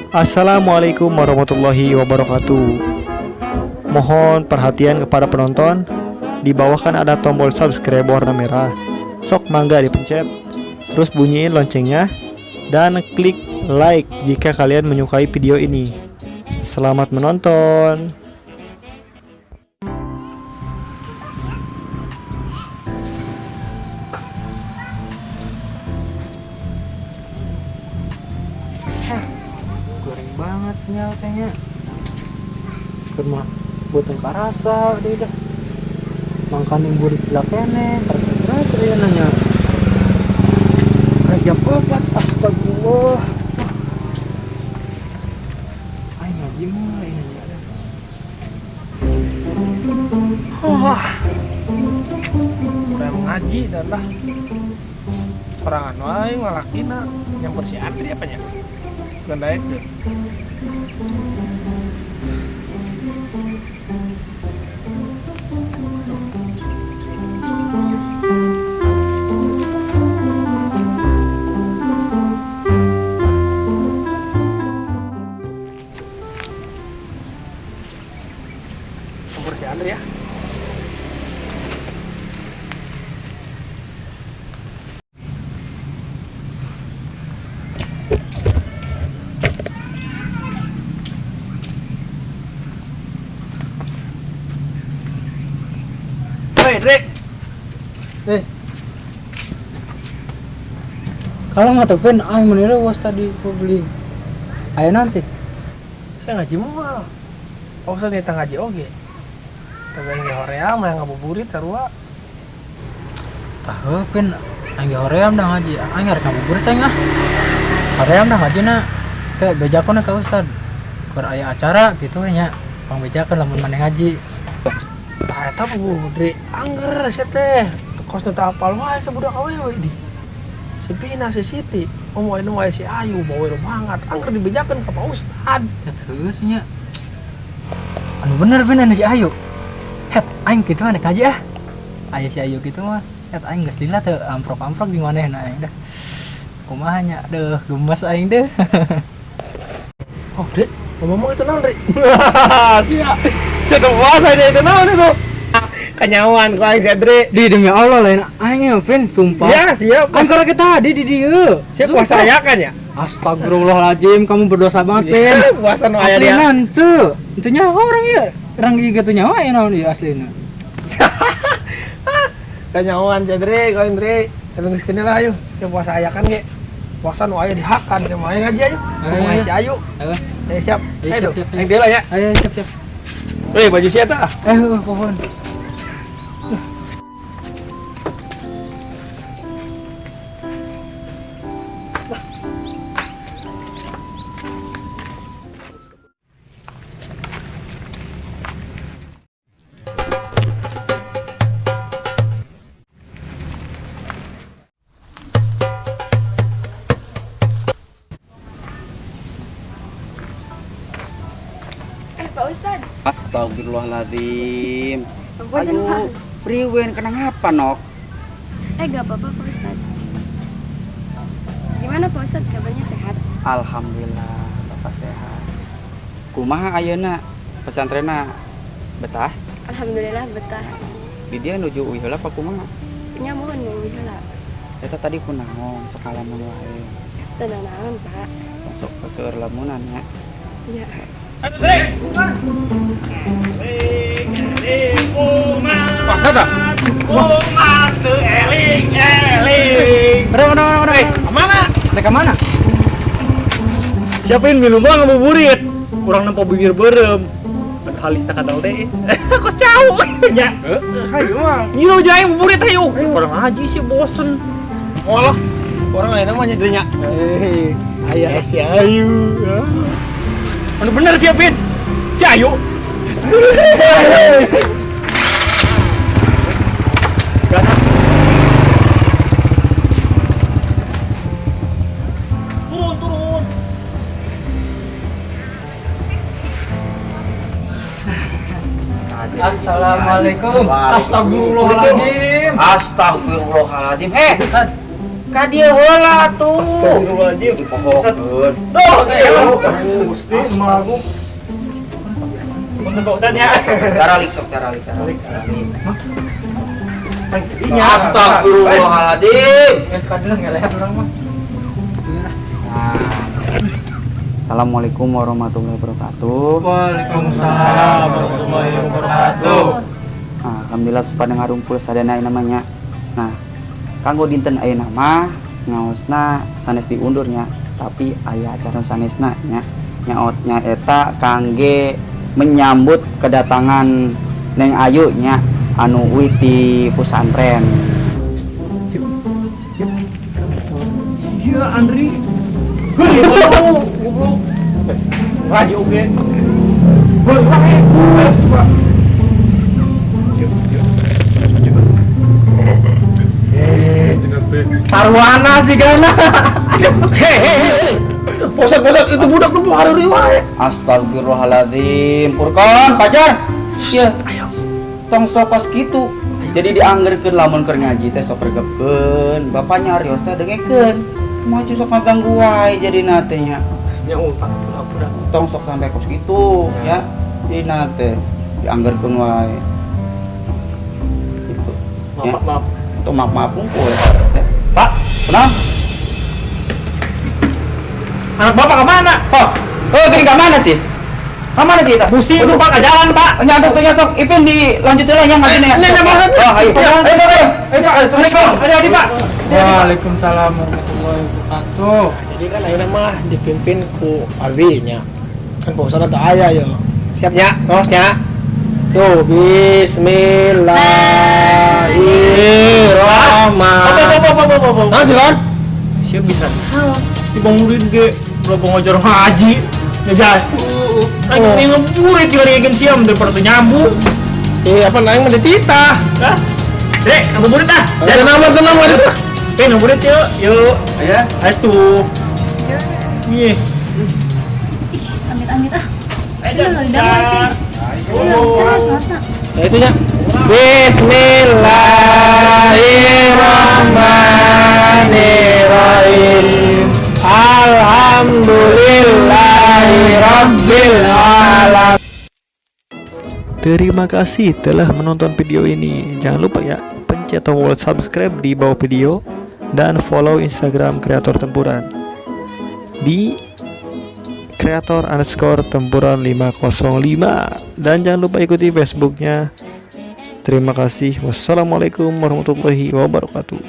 Assalamualaikum warahmatullahi wabarakatuh. Mohon perhatian kepada penonton. Di bawah kan ada tombol subscribe warna merah. Sok mangga dipencet. Terus bunyiin loncengnya dan klik like jika kalian menyukai video ini. Selamat menonton. Goreng banget sinyal kayaknya. Keur mah beuteung karasa deui dah. Mangkaning burit lila keneh, terus ya nanya. Rek jam 4, astagfirullah. Aing ngaji mah, aing ngaji ada. Wah, kurang ngaji dan lah. Sorangan wae ngalakina yang bersih Andri apa nya? Bukan daek deh. Yang bersih Andri ya. Hei, Dre. Eh. Kalau nggak tuh pin, aing menira was tadi gua beli. Aya naon sih? Saya ngaji moal. Pak Ustad nita ngaji oge. Tapi aing ge hoream yang ngabuburit sarua. Tah heuh pin, aing ge hoream dah ngaji. Aing arek ngabuburit aing ah. Hoream dah ngaji na. Kayak bejakeun ka Ustad. Keur aya acara gitu nya. Pangbejakeun lamun maneh ngaji. Tah eta bu Dre, angger sia teh. Kos nu teu apal wae sabudak awewe di. Si Pina, si Siti, ngomong anu wae si Ayu bawel banget. Angger dibejakeun ka Pak Ustad. Ya terus nya. Anu bener pin anu si Ayu. Het aing kitu mah ngaji ah. Aya si Ayu kitu mah. Het aing geus lila teu amprok-amprok di manehna aing dah. Kumaha nya deuh gemes aing deh. Oh, Dre, ngomong itu naon, Dre? Sia. Sia teu puasa dia itu naon itu? Kanyawan ku aing si Dre. Di demi Allah lain aing ya Vin, sumpah. Ya, siap. Aing karena kita tadi di dieu. Siap puasa aya kan ya? Astagfirullahaladzim, kamu berdosa banget, Vin. Puasa nu aya dia. Aslina henteu. Henteu nyawa orang ieu. Orang ieu gitu nyawa ya naon ieu aslina. Kanyawan si Dre, kau Dre. Eta geus keun lah ayo. Siap puasa aya kan ge. Puasa nu aya dihakan sama aya ngaji ayo. Ngomong Ayo. si Ayu. Ayo, Ayo siap. Ayo, Ayo, siap, siap, siap. Ayo lah ya. Ayo siap siap. Weh, baju si eta. Eh, pohon. Eh, Pak Ustad. Astagfirullahaladzim. Punten, Ayo, Pak. priwen kenapa nok? Eh, gak apa-apa, Pak Ustad. Gimana, Pak Ustad? Kabarnya sehat? Alhamdulillah, Bapak sehat. Kumaha ayeuna pesantrenna betah? Alhamdulillah betah. Di dia nuju uih heula apa kumaha? Nya mohon nunggu heula. Eta tadi kunaon sakalamun wae. Teu naon, Pak. Masuk ke seueur lamunan ya. Ya. Dre. Puasa dah. Umat teu eling-eling. Udah, udah, udah, udah. Eh, kemana? Rek ka mana? Siapin minuman ngabuburit. Urang nempo bibir beureum. Halis tak kadal deh. Kok jauh? Ya. Hayu mah. Nyiru aja aing buburit ayo. Orang ngaji sih bosen. Moal lah. Orang lain namanya Dre nya. Eh, aya si Ayu. Anu bener siapin. Si Ayu. Gas. Turun, turun. Assalamualaikum. Astagfirullahaladzim. Astagfirullahaladzim. Eh, ka dieu heula tuh. Astagfirullahaladzim. Dipohokeun. Duh, siapa? Gusti mah aku. Punten Pak Ustad ya. Caralik sok caralik caralik. Iya. Astagfirullahaladzim. Geus kadeuleuh ngelehat urang mah. Assalamualaikum warahmatullahi wabarakatuh. Waalaikumsalam warahmatullahi wabarakatuh. Nah, alhamdulillah terus pada ngarumpul sadayana namanya. Nah, kanggo dinten ayeuna mah ngaosna sanes diundur nya, tapi aya acara sanesna nya. Nyaotnya eta kangge menyambut kedatangan Neng Ayu nya anu uih ti pesantren. Iya Andri. Heuh, goblok, goblok. Ngaji oge. Heuh, wae. Ayo coba. Yuk, yuk. Sarwana sih gana. Hehehe. Posat posat itu budak tuh hari wae. Astagfirullahaladzim. Purkon, pacar. Iya. Ayo. Tong sok kos kitu. Jadi dianggerkeun lamun keur ngaji teh sok regepkeun. Bapaknya nyarios teh dengekeun. Maju sok ngaganggu wae jadi teh nya. Nya utang pura-pura. Tong sok sampai kos kitu ya. Jadi teh dianggerkeun wae. Gitu. Maaf, Pak, maaf. Atau maaf maaf kumpul. Ya. Pak, Kenapa? anak Bapak kemana? Oh, oh gini ke mana sih? Ke mana sih itu? Gusti itu Pak ke jalan, Pak. Nyantos tuh nyosok, Ipin dilanjutin lah yang ngajinya. Ini, ini, Pak. Oh, ayo. Ayo, sok, ayo. Ayo Pak, Assalamualaikum. Ada adik Pak. Waalaikumsalam warahmatullahi wabarakatuh. Jadi kan ayeuna mah dipimpin ku Abi nya. Kan Pak Ustadz atau ayah yo. Siap nya, terus nya. Yo, bismillahirrahmanirrahim. Apa apa apa apa apa. Nah, sih kan? Siap bisa. Dibangunin ge, lo ngajar ngaji. Ngejar. Lagi Oh. ngeburit juga ngegin siam daripada tuh nyambung. Eh, apa nang mah dititah. Hah? Dek, ngabuburit ah. Ada nomor tuh nomor itu. Eh, ngabuburit yuk. Yuk. Ayo. Ayo tuh. Ih. Ih, amit-amit ah. Aduh, di dalam Ipin. Oh. Terus, terus, nak. Nah, itu nya. Bismillahirrahmanirrahim. Alhamdulillahirabbil alamin. Terima kasih telah menonton video ini. Jangan lupa ya, pencet tombol subscribe di bawah video dan follow Instagram Kreator Tempuran di kreator_tempuran505 dan jangan lupa ikuti Facebooknya. Terima kasih. Wassalamualaikum warahmatullahi wabarakatuh.